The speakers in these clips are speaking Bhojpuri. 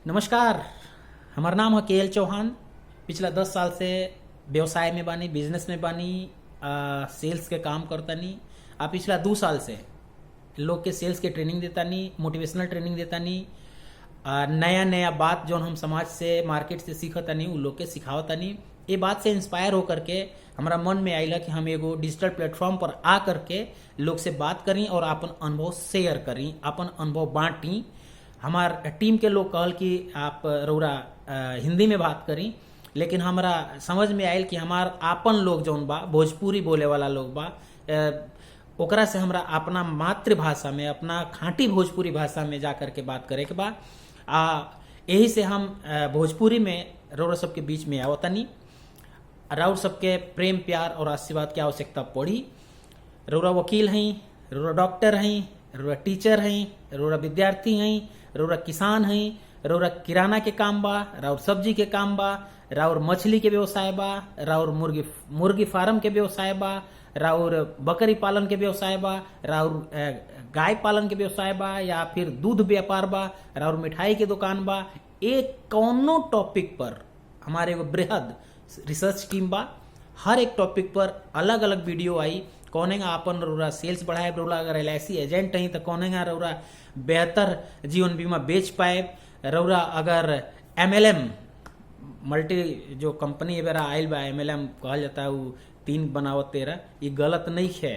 नमस्कार, हमार नाम है के एल चौहान। पिछला 10 साल से व्यवसाय में बानी, बिजनेस में बानी, सेल्स के काम करतानी आ पिछला 2 साल से लोग के सेल्स के ट्रेनिंग देतानी, मोटिवेशनल ट्रेनिंग देतानी। नया नया बात जौन हम समाज से, मार्केट से सीखतानी, उ लोग के सिखावतानी। ये बात से इंस्पायर होकर के हमारा मन में आइला कि हम एगो डिजिटल प्लेटफॉर्म पर आ करके लोग से बात करी और अपन अनुभव शेयर करी, अपन अनुभव बांटी। हमार टीम के लोग कहल कि आप रौरा हिंदी में बात करी, लेकिन हमरा समझ में आयल कि हमार आपन लोग जौन बा, भोजपुरी बोले वाला लोग बा, ओकरा से हमरा अपना मातृभाषा में, अपना खांटी भोजपुरी भाषा में जा करके बात करे के बा। आ यही से हम भोजपुरी में रौरा सबके बीच में आवतानी। राउर सबके प्रेम, प्यार और आशीर्वाद की आवश्यकता पड़ी। रौरा वकील हैं, रौरा डॉक्टर हैं, रौरा टीचर हैं, रौरा विद्यार्थी हैं, रौरा किसान हैं, रौरा किराना के काम बा, राउर सब्जी के काम बा, राउर मछली के व्यवसाय बा, राउर मुर्गी मुर्गी फार्म के व्यवसाय बा, राउर बकरी पालन के व्यवसाय बा, राउर गाय पालन के व्यवसाय बा या फिर दूध व्यापार बा, राउर मिठाई के दुकान बा, एक कौनो टॉपिक पर हमारे एगो बृहद रिसर्च टीम बा। हर एक टॉपिक पर अलग अलग वीडियो आई। कौनेगा आपन रौरा सेल्स बढ़ाए, रौरा अगर एलआईसी एजेंट हैं तो कौनेगा रौरा बेहतर जीवन बीमा बेच पाए, रौरा अगर एमएलएम मल्टी जो कंपनी एबेरा आइल बा, एमएलएम कहल जाता है, उ तीन बनावत तेरा, ये गलत नहीं है।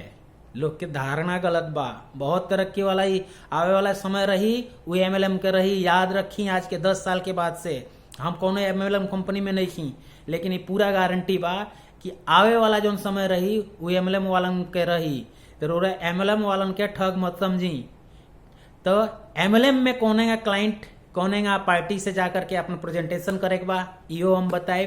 लोग के धारणा गलत बा। बहुत तरक्की वाला ही आवे वाला समय रही, वो एमएलएम के रही। याद रखी, आज के 10 साल के बाद से हम कोनो एमएलएम कंपनी में नहीं थी, लेकिन ये पूरा गारंटी बा कि आवे वाला जौन समय रही, वो एमएलएम वालन के रही। तो रौरा एमएलएम वालन के ठग मत समझी। तो एमएलएम में कौन क्लाइंट, कौन पार्टी से जा करके अपना प्रेजेंटेशन करे के बा, इहो हम बताए।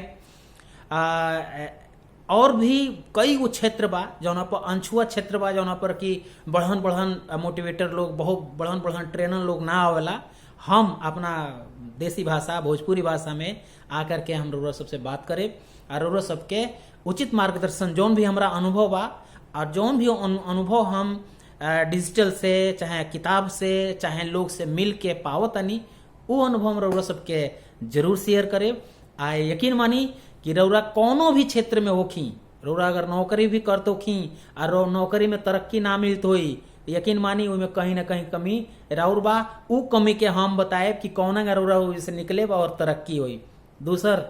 और भी कई गो क्षेत्र बा जौना पर अनछुआ क्षेत्र बा, जौना पर कि बढ़न बढ़न मोटिवेटर लोग, बहुत बढ़न बढ़न ट्रेनर लोग ना आवेला। हम अपना देसी भाषा, भोजपुरी भाषा में आकर के हम रउरा सबसे बात करें और रउरा सबके उचित मार्गदर्शन, जौन भी हमरा अनुभव बा और जौन भी अनुभव हम डिजिटल से, चाहे किताब से, चाहे लोग से मिल के पावतनी, वो अनुभव हम रउरा सबके जरूर शेयर करें। आ यकीन मानी कि रउरा कोनो भी क्षेत्र में होखी, रउरा अगर नौकरी भी करत होखी और नौकरी में तरक्की ना मिलत होई, यकीन मानी ओमे कहीं ना कहीं कमी राउर बा। उ कमी के हम बताए कि कौन रउरा से निकले बा और तरक्की होई। दूसर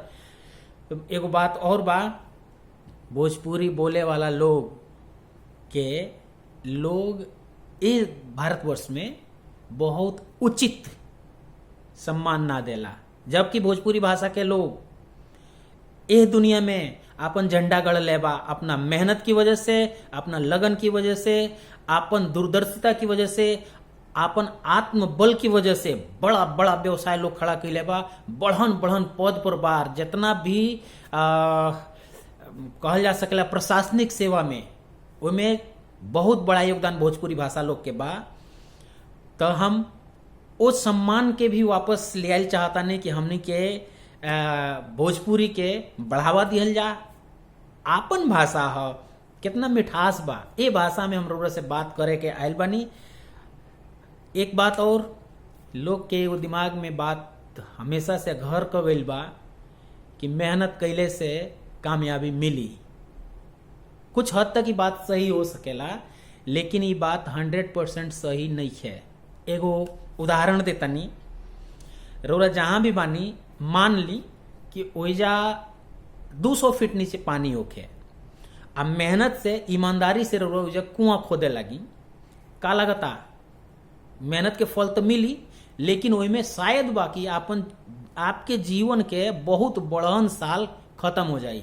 एगो बात और बा, भोजपुरी बोले वाला लोग के लोग इस भारतवर्ष में बहुत उचित सम्मान ना देला, जबकि भोजपुरी भाषा के लोग एह दुनिया में अपन झंडा गढ़ लेबा अपना मेहनत की वजह से, अपना लगन की वजह से, अपन दूरदर्शिता की वजह से, अपन आत्मबल की वजह से। बड़ा बड़ा व्यवसाय लोग खड़ा कैले बा, बढ़न बढ़न पद पर बार, जितना भी कहल जा सकेला प्रशासनिक सेवा में, ओमे बहुत बड़ा योगदान भोजपुरी भाषा लोग के बा। तो हम वो सम्मान के भी वापस ले आयल चाहता नहीं कि हमनी के भोजपुरी के बढ़ावा दिहल जा। आपन भाषा ह, कितना मिठास बा। ए भाषा में हम रउरा से बात करे के आयल बानी। एक बात और, लोग के एगो दिमाग में बात हमेशा से घर क गइल बा कि मेहनत कैले से कामयाबी मिली। कुछ हद तक ये बात सही हो सकेला, लेकिन ये बात 100% सही नहीं है। एगो उदाहरण देतानी। रउरा जहाँ भी बानी, मान ली कि ओइजा 200 फीट नीचे पानी होखे आ मेहनत से, ईमानदारी से रउरा ओइजा कुआं खोदे लगी, का लगता? मेहनत के फल तो मिली, लेकिन ओइमे शायद बाकी आपन आपके जीवन के बहुत बड़हन साल खत्म हो जाई।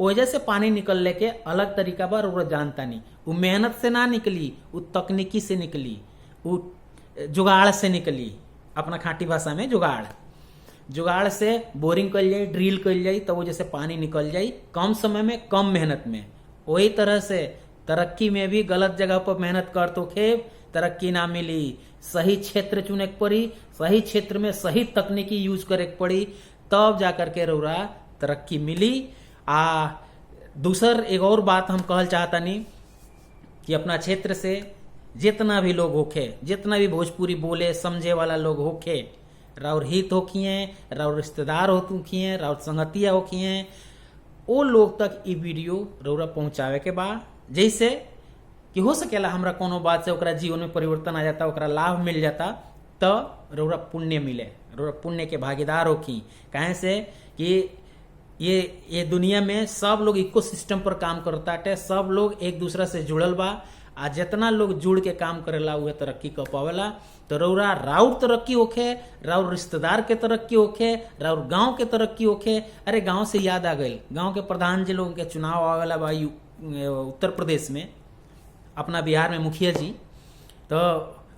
वजह से पानी निकलने के अलग तरीका बा, रउरा जानता नहीं। वो मेहनत से ना निकली, वो तकनीकी से निकली, वो जुगाड़ से निकली। अपना खांटी भाषा में जुगाड़। जुगाड़ से बोरिंग कल जाई, ड्रिल कल जाई, तो वो जैसे पानी निकल जाई कम समय में, कम मेहनत में। वही तरह से तरक्की में भी गलत जगह पर मेहनत कर तो खेब तरक्की ना मिली। सही क्षेत्र चुने के पड़ी, सही क्षेत्र में सही तकनीकी यूज करे के पड़ी, तब जा करके रउरा तरक्की मिली। आ दूसर एक और बात हम कहल चाहतानी कि अपना क्षेत्र से जितना भी लोग होखे, जितना भी भोजपुरी बोले समझे वाला लोग होखे, राउर हित होखिए, राउर रिश्तेदार होखिए, राउर संगतिया होखिए, वो लोग तक ई वीडियो रउरा पहुंचावे के बा, जैसे कि हो सकेला हमरा कोनो बात से ओकरा जीवन में परिवर्तन आ जाता, ओकरा लाभ मिल जाता, तो रउरा पुण्य मिले, रउरा पुण्य के भागीदार होखी। काहे से कि ये दुनिया में सब लोग इकोसिस्टम पर काम करता टे, सब लोग एक दूसरा से जुड़ल बा, आ जितना लोग जुड़ के काम करेला उहे तरक्की कर पावेला। तो रउरा राउर तरक्की होखे, राउर रिश्तेदार के तरक्की होखे, राउर गांव के तरक्की होखे। अरे गांव से याद आ गई, गांव के प्रधान जी लोगों के चुनाव आवेला भाई उत्तर प्रदेश में, अपना बिहार में मुखिया जी, तो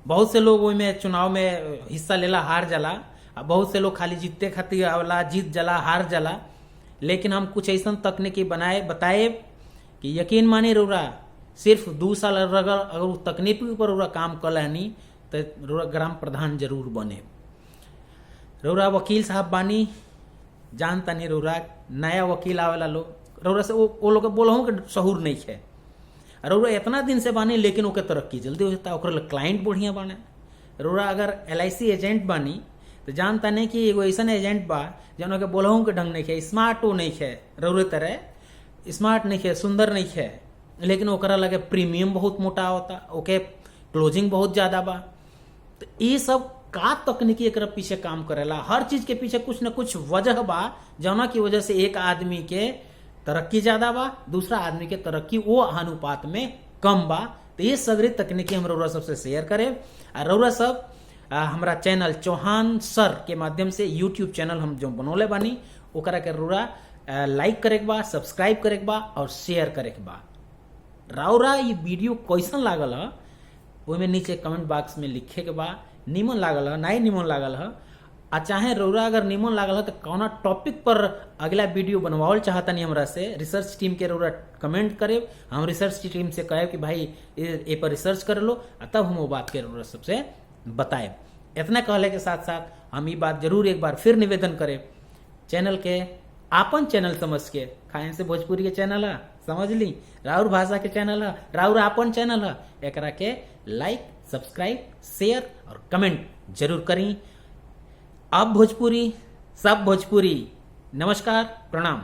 बहुत से लोग ओहिमे चुनाव में हिस्सा लेला, हार जाला, आ बहुत से लोग खाली जीतते खातिर आवेला, जीत जाला, हार जाला। लेकिन हम कुछ ऐसा तकनीकी बनाए बताए कि यकीन मानी रउरा सिर्फ 2 साल अगर वो तकनीकी पर रउरा काम कर लेनी तो रउरा ग्राम प्रधान जरूर बने। रउरा वकील साहब बानी, जानता नहीं रउरा नया वकील आवेला लोग, रउरा से वो लोग बोलहूँ कि सहूर नहीं है, रउरा इतना दिन से बानी लेकिन ओके तरक्की जल्दी हो जाता, ओकरा क्लाइंट बढ़िया बाने। रउरा अगर LIC agent बानी तो जानता नहीं कि एगो ऐसा एजेंट बा जौन के बोलहूँ के ढंग नहीं है, स्मार्ट वो नहीं है, रउरे तरह स्मार्ट नहीं है, सुंदर नहीं है, लेकिन ओकरा लगे प्रीमियम बहुत मोटा होता, ओके क्लोजिंग बहुत ज़्यादा बा। तो ये सब का तकनीकी एक पीछे काम करेला, हर चीज़ के पीछे कुछ न कुछ वजह बा, जौना की वजह से एक आदमी के तरक्की ज़्यादा बा, दूसरा आदमी के तरक्की वो अनुपात में कम बा। तो ये सगरी तकनीकी हम रउरा सबसे शेयर करें। और रउरा सब हमारा चैनल चौहान सर के माध्यम से यूट्यूब चैनल हम जो बनौले बानी ओकरा के रउरा लाइक करे के बा, सब्सक्राइब करे के बा और शेयर करे के बा। रउरा ये वीडियो कैसन लागल है ओहिमे नीचे कमेंट बॉक्स में लिखे के बा, निमन लागल है नहीं निमन लागल है, आ चाहे रउरा अगर निमन लागल है तो कौना टॉपिक पर अगला वीडियो बनवावल चाहतनी हमरा से, रिसर्च टीम के रउरा कमेंट करे, हम रिसर्च टीम से कहे कि भाई ए पर रिसर्च कर लो, आ तब हम वो बात के रउरा सबसे बताए। इतना कहले के साथ साथ हम ये बात जरूर एक बार फिर निवेदन करें, चैनल के आपन चैनल समझ के, खाए से भोजपुरी के चैनल है समझ ली, राउर भाषा के चैनल है, राउर आपन चैनल है, एकरा के लाइक सब्सक्राइब शेयर और कमेंट जरूर करी। अब भोजपुरी सब भोजपुरी। नमस्कार, प्रणाम।